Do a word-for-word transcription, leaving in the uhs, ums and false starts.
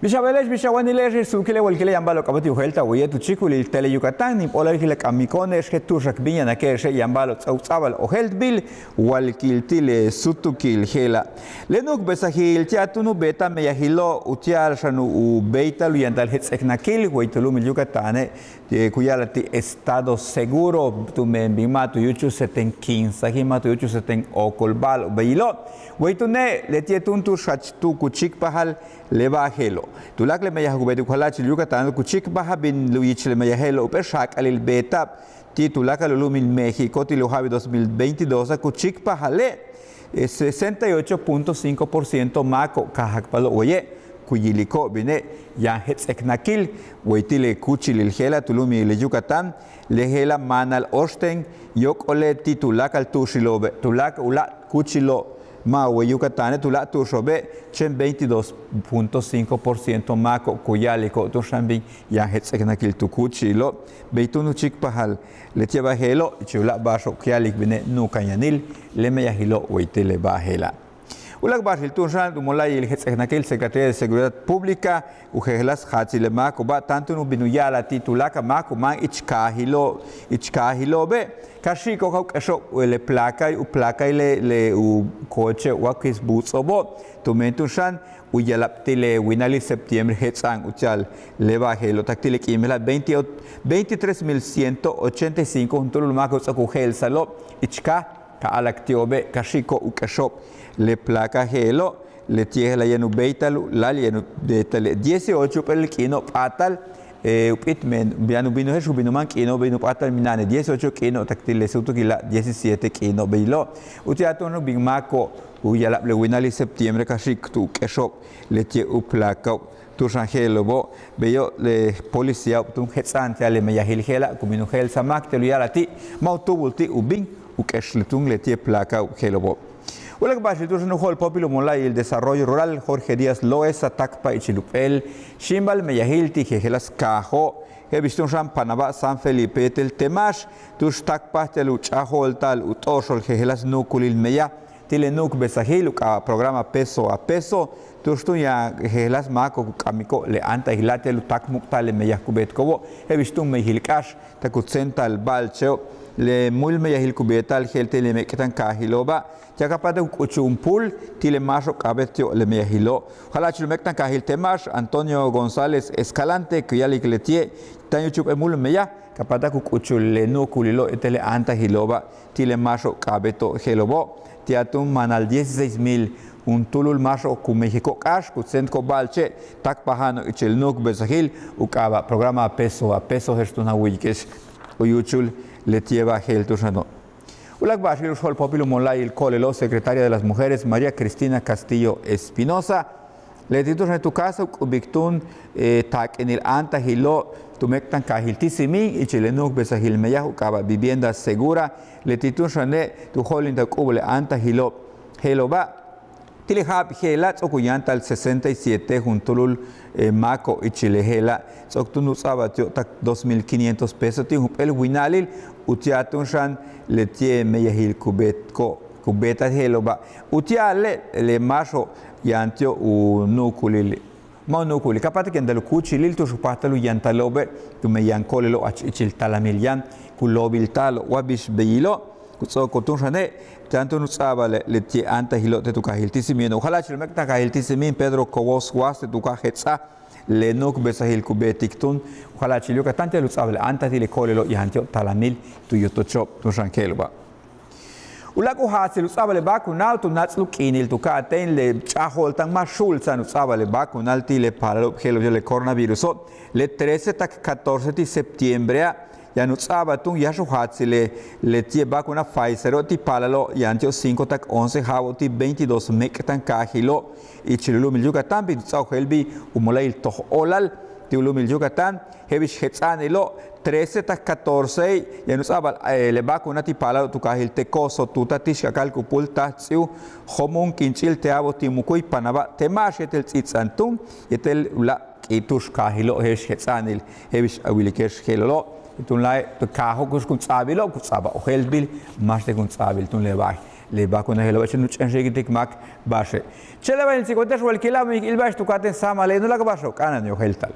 Bix a beele'ex, bix a wanile'ex, suukile' walkile' yaan ba'alo'ob k'a'abéet u je'elta'al waye' tu chíikulil Tele Yucatán. Níib óolal kile' k'amiko'one'ex je'el tu'uxak bíin yanak je'ex yaan ba'alo'ob ts'o'ok u ts'a'abal ojéeltbil walkil ti' le súutukil je'ela'. Le nu'ukbesajil ti'al túun u beeta'al meyajilo' uti'al xan u béeytal u yantal jets'eknakil way tu lu'umil Yucatáne' ku ya'ala'al ti' estado seguro tumen bin ma' tu yúuchul seten kiinsajil, ma' tu yúuchul seten ookol ba'al beyilo'. Way túune' leti'e' túun tu'ux jach tu ku chíikpajal le ba'al je'elo'. Tuláakal le meyaj ku beetik u jala'achil Yucatán ku chíikpajal bin u yich le meyaj je'elo' jump'éel xaak'alil beeta'ab ti' tuláakal u lu'umil México ti' le u ja'abil dos mil veintidós ku chíikpajale' sesenta y ocho punto cinco por ciento máako'ob kaajakbalo'ob waye' ku yiliko'ob bine' yaan jets'eknakil way ti' le kúuchilil je'ela' tu lu'umil Yucatán. Le je'ela' máanal óoxten yóok'ole' ti' tuláakal tu'uxilo'obe', tuláakal u láak' kúuchilo' ma' way Yucatáne' tuláak' tu'uxo'obe' chéen veintidós punto cinco por ciento máako'ob ku ya'aliko'ob túun xan bin yaan jets'eknakil tu kúuchilo'. Bey túun u chíikpajal leti'e' ba'al je'elo' ichil u láak' ba'axo'ob ku ya'alik bine' nu'uka'an yanil le meyajilo' way ti' le ba'al je'ela'. U láak' ba'axil túun xan u mola'ayil jets'eknakil Secretaría de Seguridad Pública u jejeláas jaatsil le máako'oba' táan túun u bin u ya'ala'al ti' tuláakal máako'ob máan ich kaajilo', ich kaajilo'obe' ka xi'iko'ob ka u k'exo'ob le placa, u placail le u coche wa kiis buuts'o'obo' tumen túun xan u yela'ab ti' le winalil septiembre jets'a'an uti'al le ba'al je'elo' tak ti' le k'iin bejla'e' veintitrés mil ciento ochenta y cinco juntúul u máako'ob ts'o'ok u je'elsa'alo'ob ich kaaj ka a'ala'ak ti'obe' ka xi'iko'ob u k'exo'ob le placa je'elo'. Leti'e' je'ela' yaan u béeytal u láayli' yaan u béeytal le dieciocho jump'éel k'iino' p'áatal u p'íit men yaan u bin u je'ex u bin u máan k'iino' bin u p'áatal mina'ane' dieciocho k'iino' tak ti' le súutukila' diecisiete k'iino' beyilo'. Uti'al túun u bin máako'ob u yela'ab le winalil septiembre ka xi'ik tu k'exo'ob leti'e' u placao'ob. Túun xan je'elo'obo' beyo' le policiao'ob túun jets'a'an ti'al le meyajil je'ela' ku bin u je'elsa'al máak ti'al u ya'ala'al ti' ma' u túubul ti' u bin u k'ex le túun leti'e' placao'ob je'elo'obo'. U láak' ba'axil túun xan u jo'olpóopil u mola'ayil Desarrollo Rural Jorge Díaz Loesa táakpaj ichil jump'éel xíimbal meyajil ti' jejeláas kaajo' je'el bix túun xan Panabá, San Felipe yéetel Temax tu'ux táakpaj ti'al u ch'a'ajo'olta'al u t'o'oxol jejeláas nu'ukulil meyaj ti' le nu'ukbesajil u k'aaba' programa Peso a Peso tu'ux túun yaan jejeláas máako'ob ku k'amiko'ob le áantajila' ti'al u táakmuk'ta'al le meyaj ku beetiko'obo' je'el bix túun meyajil k'áax tak u tséenta'al ba'alche'ob. Le múul meyajil ku beeta'al je'el ti' le méek'tankaajilooba' ti'al ka páatak u k'uchul jumpúul ti' le máaxo'ob k'a'abéet ti'ob le meyajilo'. U jala'achil u méek'tankaajil Temax Antonio González Escalante ku ya'alik leti'e' táan yúuchul jump'éel múul meyaj ka páatak u k'uchul le nu'ukulilo' yéetel le áantajilooba' ti' le máaxo'ob k'a'abéeto'ob je'elo'obo'. Ti'al túun maanal dieciséis mil juntúulul máaxo'ob ku meyajiko'ob k'áax ku tséentiko'ob ba'alche' táakpaja'ano'ob ichil nu'ukbesajil u k'aaba' programa Peso a Peso je'ex túun a wu'uyike'ex u yúuchul leti'e' ba'al je'el túun xano'. U láak' ba'axil u jo'olpóopil u mola'ayil ko'olelo'ob Secretaria de las Mujeres María Cristina Castillo Espinosa leti' túun xane' tu káajsa'al u k'ubik túun taak'inil áantajilo' tu méek'tankaajil Tisimiin ichil le nu'ukbesajil meyaj u k'aaba' Vivienda Segura. Leti' túun xane' tu jo'olinta'al u k'u'ubul le áantajilo' je'elo'oba' ti' le ja'ab je'ela' ts'o'ok u yantal sesenta y siete juntúulul máako'ob ichil le je'ela' ts'o'ok túun u ts'a'abal ti'ob tak dos mil quinientos pesos ti' jump'éel winalil uti'al túun xan leti'e' meyajil ku beetko'ob ku beeta'al je'elo'oba'. Uti'ale' le máaxo'ob yaan ti'ob u nu'ukulil ma' u nu'ukulil ka páatak yantal u kúuchilil tu'ux u páajtal u yantalo'obe' tumen yaan ko'olelo'ob jach ichil talamil yaan ku loobilta'alo'ob wa bix beyilo'. Ku ts'o'okol túun xane' táan túun u ts'a'abal leti'e' áantajilo' te' tu kaajil Tisimiin u jala'achil u méek'tankaajil Tisimiin Pedro Cobos Juárez te' tu kaaj jets'aj le nu'ukbesajil ku beetik túun u jala'achil Yucatán ti'al u ts'a'abal le áantaj ti' le ko'olelo'ob yaan ti'ob talamil tu yotocho'ob túun xan je'elo'oba'. U láak' u jaatsil u ts'a'abal le vacunao' tu náats'il u k'iinil tu ka'atéen le ch'a'ajo'olta'an ma' xu'ultsa'an u ts'a'abal le vacunal ti' le paalalo'ob je'elo'ob le coronaviruso' le trece tak catorce ti' septiembrea' yaan u ts'a'abal túun yáax u jaatsil le leti'e' vacuna Pfizero' ti' paalalo' yaan ti'ob cinco tak once ja'abo'ob ti' veintidós méek'tankaajilo' ichil u lu'umil Yucatán bin tu ts'a'ab u je'el bix u mola'ayil toj óolal ti' u lu'umil Yucatán je'el bix jets'a'anilo' trece tak catorce yaan u ts'a'abal le vacuna ti' paalalo' tu kaajil Tecoso, Tuta, Tixcacalco, Pul, Taj, Ts'íiw, Jomún, K'inch'íil, Teabo, Timucuy, Panabá, Temax yéetel Ts'íits'an túun yéetel u láak' k'iin tu'ux kaajilo' je'ex jets'a'anil je'el bix a wilike'ex je'elolo'. Túun láayli' kaajo' kux kun ts'a'abilo' ku ts'a'abal ojéeltbil máax te' kun ts'a'abil túun le ba'al Le ba'ax kun a je'elo' ba'ax chéen u ch'enxi'iktik máak ba'axe'. Chéen le ba'ax in tsikbalte'ex walkila' ma' in ilba'ex tu ka'atéen sáamal le inolak ba'axo'ob k'a'ana'an u yojéelta'al.